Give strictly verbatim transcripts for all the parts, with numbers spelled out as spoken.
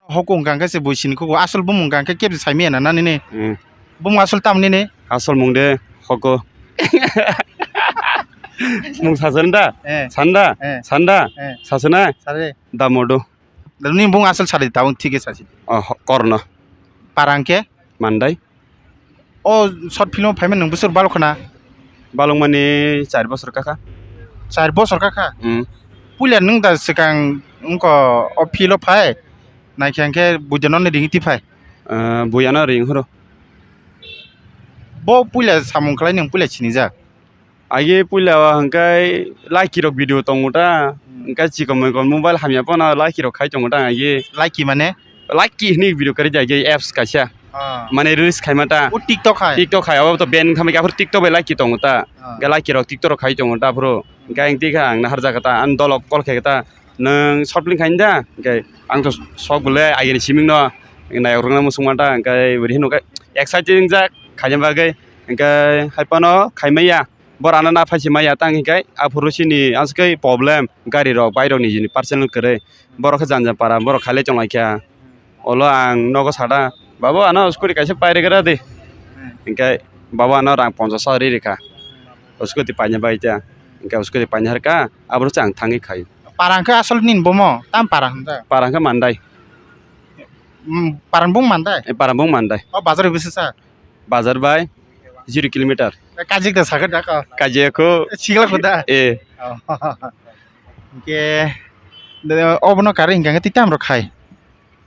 Hoko wngkha khe se bui sini khugo. Asol bumung wngkha khe kebo saimaya na nani ni? Hmm. Bumung asol tam nini? Asol mung de Hoko. Mung sasan da? Eh. Sanda? Eh. Sanda? Eh. Sasana? Sare. Da modo. Nini bung asol sari tabung thike sasi. Oh, ho-, Korno. Parang khe? Mandai. O short film o phaimani nwng bwswk balok khna? Balok mani char bosor kakha. Char bosor kakha? Hmm. Puila nwng da swkang wngkha o film o phai? Naikhe hwnkhe buidano ni ring ti phai? Ah, buiyano ring horo. Bo puila samung khlai nwng puila sinijak? Agi puila o hwnkhe Lucky rok video tongo ta, hmm, hwnkhe chikon mikon mobile hamya phano Lucky rok khai tongo ta agi. Lucky mane? Lucky hwnwi video kwrwi da agi apps kaisa. Ah. Mane reels khaima ta. O TikTok hai? TikTok hai, abo to ban wngkha, aphuru TikTok bai Lucky tongo ta. Ah. Hwnkhe Lucky rok TikTok rok khai tongo ta aphuru. Hwnkhe ang tikha ang naharjak ta, ang dolok call khe ta. Nwng short film khaini da? Hwnkhe ang to sok bole agini siming no nayokrokno muchungma ta, hwnkhe bwrwi hino khe excited wngjak khaina bagwi, hwnkhe hai phano khaimaya, borok ano na phaisi maya tang hwnkhe aphuru chini aswk khe problem gari rok bike rok nijini personal kwrwi, borok khe janja para borok khailai chonglai kha. Olo ang nogo sada, "Babu, ano scooty kaisa pai rwgra di." Hmm. Hwnkhe babu ano rang ponchash taka ri rwkha. O scooty paina bai ta. Hwnkhe o scooty paina rwkha, aboro se ang thangwi khai. Parang khe asol nini bomo? Tam parang hwnjak? Parang khe Mandai. Hmm, parang bung Mandai? Eh, parang bung Mandai. O bazar bai bwswk sa? Bazar bai zero kilometer. Kajik da sakha da ka? Kajik ko. Sigla ko da? Eh. Oh. Hwnkhe, de, obono karwi hwnkha khe twi tam rok khai?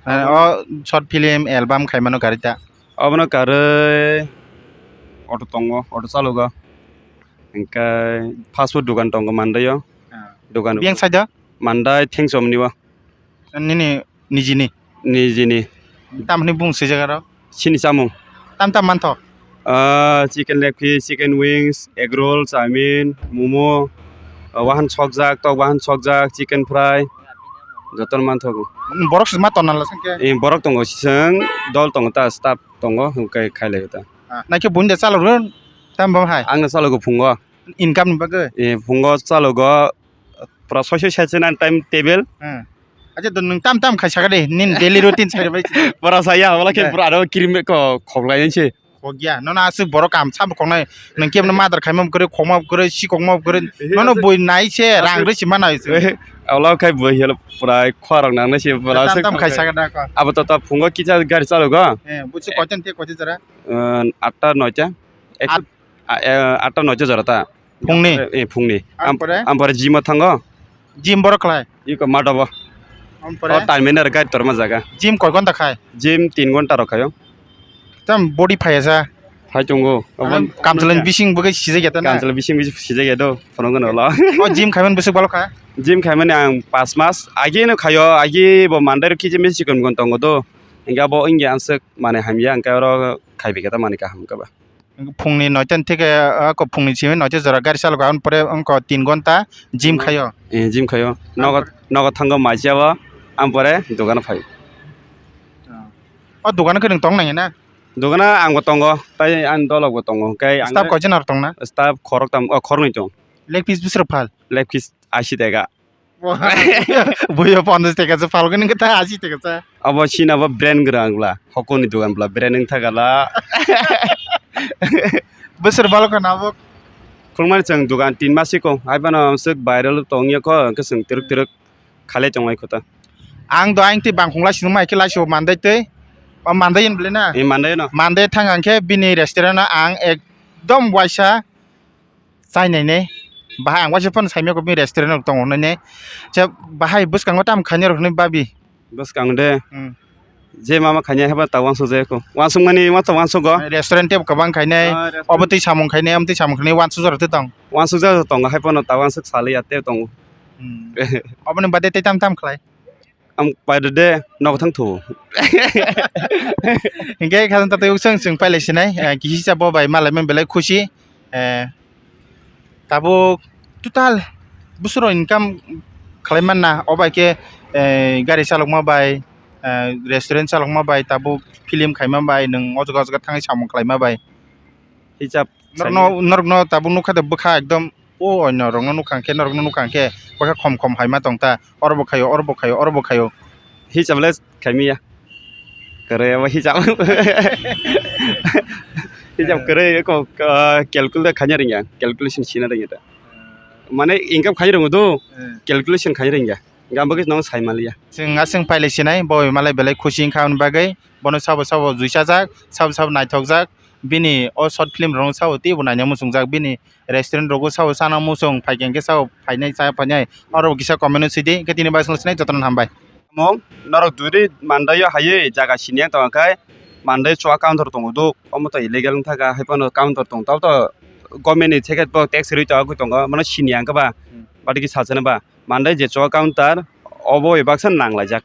Eh, o short film, album khaimano gari ta? Obono karwi auto tongo, auto chalogo. Hwnkhe fast food dogan tongo Mandai o. Ah. Dogan. Biyang side o? Mandai Thengsomni o. Nini nijini? Nijini. Tamni bung swijak aro? Chini chamung. Tam tam manthok? Ah, chicken leg piece, chicken wings, egg roll, chowmein, momo, ah, wahan sokjak, tok wahan sokjak, chicken fry, jotono manthogo. Borok se ma tonna la sangke? Eh, borok tongo, chwng dol tongo ta, staff tongo, hwnkhe khailai ta. Ah, naikhe buini da chalogo, tam bam hai? Ang no chalogo phungo. Income ni bagwi? Eh, phungo chalogo, pura soi soi saichina time table. Hmm. Acha, do nwng tam tam khai saka de, nini daily routine sai bai. Pura saya, wala khe pura aro kirim ko khoklai se. Khogya, nono aswk borok kam sabo khongnai, nwng kebno madar khaima kwrwi, khokma kwrwi, sikokma kwrwi, nono bui nai se, rang rwi se manai se. Wala khai bui helo pura khorok nang se, pura tam tam khai saka da ko. Abo to ta phungo kisa gari chalogo. Eh, busi koitan te koitan jora? Eh, atta noita. Ek-, a, eh, atta noita jora ta. Phungni? Eh, phungni. Am-, ampore? Ampore gym o thango. Gym borok khlai? Iko madobo. Ampore? O terminal gari torma jaga. Gym koi ghonta khai? Gym tin ghonta rok khaio. Tam body phai asa? Phai tongo. Ano kamchwlani bising bwkhe sijak ya ta na? Kamchwlani bising bising sijak ya do, phunukgwno ulo. O gym khaimani bwswk balo kha? Gym khaimani ang pas mas age no khaio, age bo Monday rok kisa misi chikon gon tongo do. Hingke abo wngya aswk manui hamya, hingke oro khaibai khe ta manui kaham khe ba. Phungni noita theke, ah, ko phungni simi noita jora gari chalok, aboni pore wngkha tin ghonta gym khaio. Eh, gym khaio. Nogo, nogo thango maisiya o, aboni pore dogano phaio. O dogano khe nwng tong nai na? Dogano ang bo tongo, tai ani dolok bo tongo, hwnkhe ang staff koijon aro tong na? Staff khoroktham, o, khoroknwi tong. Leg piece bwswk phal? Leg piece ashi taka. Buiyo ponchash taka se phalgani khe ta ashi taka sa. Abo chini abo brand gwrang bwla, hokoni dogan bwla, brand wng thaka la. Bwswk balo khana abo. Khulmani chwng dogan tin mas iko, hai phano amswk viral tongya kho, hwnkhe chwng twrwk twrwk khalai tonglai kho ta. Ang do ayang twi bangkhung lai sinong mai khe lai so mandai twi, o mandai hin bwle na? Eh, mandai no. Mandai thang ang khe bini restaurant o ang ekdom waisa. Chai nai ne. Bahai ang waisa phano saimaya kho bini restaurant rok tongo nai ne. Che bahai bwskango tamo khainai rok hinui babi. Bwskang de. Hmm. Je mama khainai haba ta wansuk jaya kho. Wansuk mani ma ta wansuk go. Restaurant tebo kwbang khainai. Ah, restaurant. Obo twi samung khainai, omo twi samung khainai wansuk jora twi tong. Wansuk jora tong hai phano ta wansuk saliya te tongo. Hmm. Oboni bade tei tam tam khlai. Ang paida de nogo thang thu. Hingke khajang tatwi uksang chwng pailai sinai, eh, kisi cha bo bai malai man belai khusi, eh, tabuk total bwswk rok income khlai man na, o bai khe, eh, gari chalokma bai, eh, restaurant chalokma bai, tabuk film khaima bai, nwng o jaga o jaga thangwi samung khlaima bai. Hisab norokno, norokno tabuk nukha de bwkha ekdom o oino rokno nukha khe, norokno nukha khe bwkha khom khom hai ma tong ta, oro bo khaio, oro bo khaio, oro bo khaio. Hisab le khaimiya. Kwrwi abo hijab. Hijab kwrwi ko, ah, calculate khaina rwngya, calculation sina rwngya da. Mane income khaina rwngo do, calculation khaina rwngya. Gam bagwi nang sai maliya. Chwng aswng pailai sinai, bo malai belai khusi wngkha hwnwi bagwi. Bono sabo sabo juichajak, sabo sabo naithokjak. Bini o short film rokno sabo teibo naina muchungjak. Bini restaurant rogo sabo chana muchung, phaikhe hwnkhe sabo phainai cha phainai. Oro kisa comment o sidi, hwnkhe tini bagwi swngchinai jotono hambai. Mung, norok duri mandaio hayui jaga siniya tongkha, mandai chua counter tongo duk, omo to illegal wngkha, haiphano counter tong, tabo to government ni ticket bo tax rwi tongwi tongo, mano siniya wngkha ba, Hmm. Bati khe sajana ba, mandai je chua counter, obo bai baksa nanglaijak.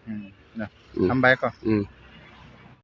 Hmm, na. Hmm. Hambai ko. Hmm.